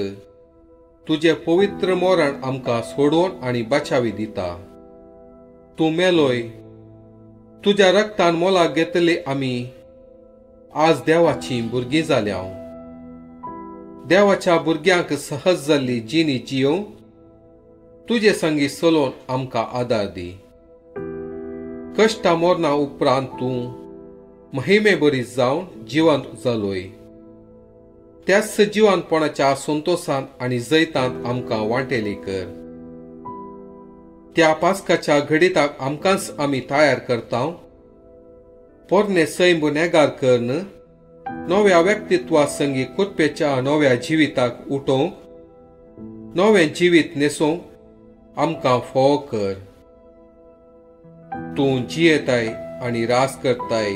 [SPEAKER 1] तुजें पवित्र मरण आमकां सोडोवन आनी बाचावी दिता. तूं मेलोय, तुज्या रक्तान मोलाक घेतले आमी आज देवाचीं भुरगीं जाल्या. देवाच्या भुरग्यांक सहज जाल्ली जिणी जियोवंक तुजे संगी चलोवन आमकां आदार दी. कश्टां मरणा उपरांत तूं महिमे बरी जावन जिवंत जालोय. त्याच जिवंतपणाच्या संतोशान आनी जैतांत आमकां वांटेली कर. त्या पास्काच्या घडिताक आमकांच आमी तयार करता. पोरणे सैम नेगार करून नव्या व्यक्तित्वा संगी कुरपेच्या नव्या जिविताक उठोवंक, नवें जिवीत न्हेसोवंक आमकां फोव कर. तूं जियेताय आनी रास करताय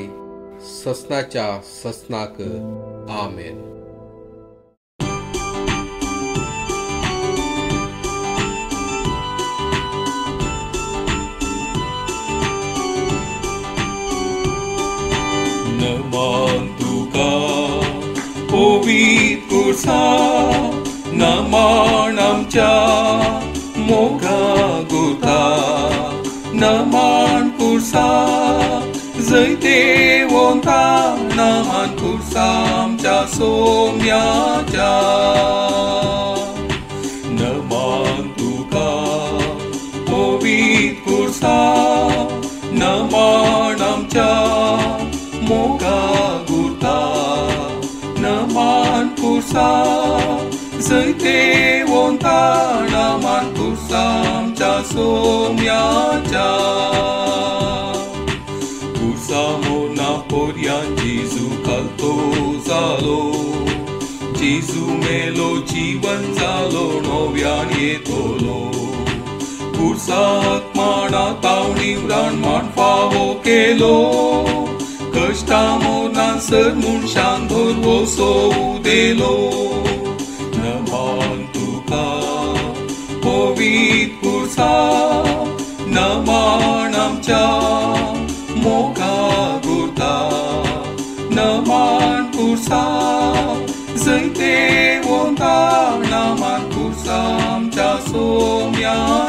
[SPEAKER 1] ससनाच्या ससनाक. आमेन.
[SPEAKER 2] नमान तुका पवित्र कुर्सा, नमान आमच्या मोगा गुता, नमान कुर्सा जैते वोंता, नमान कुर्सा आमच्या सोम्याच्या. नमान तुका पवित्र कुर्सा, नमान आमच्या मोगा गुरता, नमान कुर्सा जैते वोंता, नमान कुर्सा आमच्या सोम्याच्या. कुर्सा मोना पोरयान जेजू खालतो जालो, जेजू मेलो जीवन जालो नव्यान येतलो. कुर्साक माणा तावणी व्राण माण फावो केलो, कश्टां मोरनान सर मनशान धोरवसो उदेलो. नमान तुका पवित्र कुर्सा, नमान आमच्या मोगा गुरता, नमान कुर्सा जैते वोंता, नमान कुर्सा आमच्या सोम्याच्या.